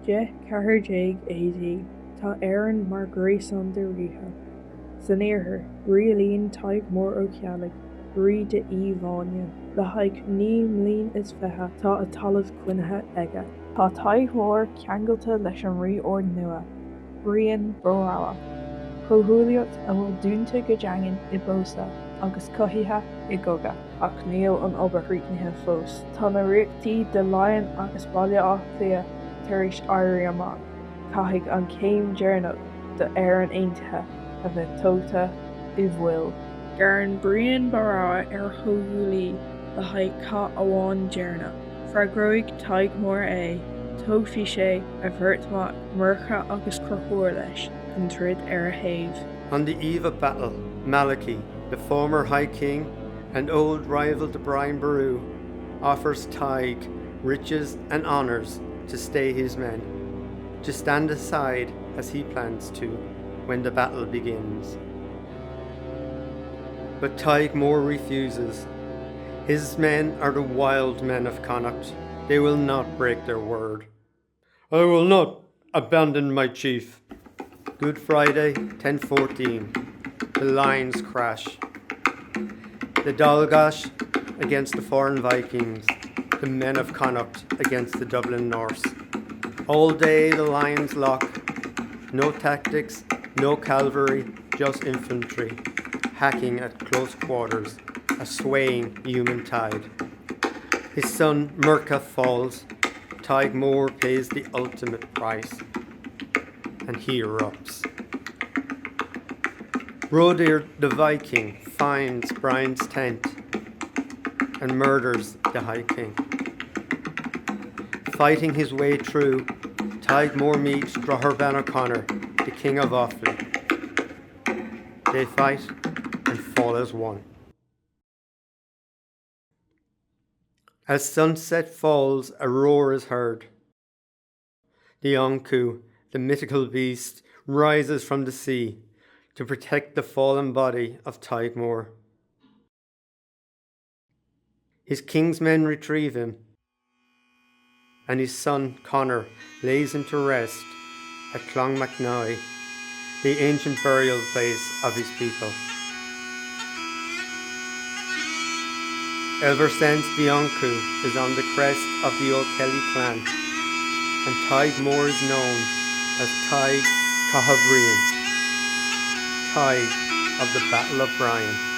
10 14 AD, tá Éirinn mar ghréasán de ríthe. San iarthar, rialaíonn Tadhg Mór Ó Ceallaigh, rí de Uí Mhaine. Le haghaidh 29 mbliain tá a talamh coinnithe aige. Tá Tadhg Mór ceangailte leis an rí úrnua, Brian Bóramha, comhghuaillíocht a bhfuil dúnta go daingean i bpósadh agus cothaithe i gcogadh. Ach níl an obair críochnaithe fós. Tá na ríochtaí de Laighean agus Baile Átha Cliath tar éis éirí amach. Caithfidh an chéim dheireanach d'Éirinn Aontaithe a bheith tógtha i bhfuil. Iarrann Brian Bóramha ar a chomhghuaillí le haghaidh cath amháin deireanach. Freagróidh Tadhg Mór é, tógfaidh sé a bheirt mhac, Murchadh agus Conchúr leis chun troid ar a thaobh. On the eve of battle, Malachy, the former High King and old rival to Brian Boru, offers Tadhg riches and honours to stay his men, to stand aside as he plans to when the battle begins. But Tadhg Mór refuses. His men are the wild men of Connacht. They will not break their word. I will not abandon my chief. Good Friday, 1014. The lines crash. The Dál gCais against the foreign Vikings, the men of Connacht against the Dublin Norse. All day the lines lock. No tactics, no cavalry, just infantry, hacking at close quarters, a swaying human tide. His son Murchadh falls, Tadhg Mór pays the ultimate price, and he erupts. Brodir the Viking finds Brian's tent and murders the High King. Fighting his way through, Tadhg Mór meets Droherban O'Connor, the King of Offaly. They fight and fall as one. As sunset falls, a roar is heard. The Ankou, the mythical beast, rises from the sea to protect the fallen body of Tadhg Mór. His king's men retrieve him, and his son Conor lays him to rest at Clonmacnoise, the ancient burial place of his people. Ever since the Ankou is on the crest of the O'Kelly clan, and Tadhg Mór is known as Tadhg Catha Bhriain, Tadhg of the Battle of Brian.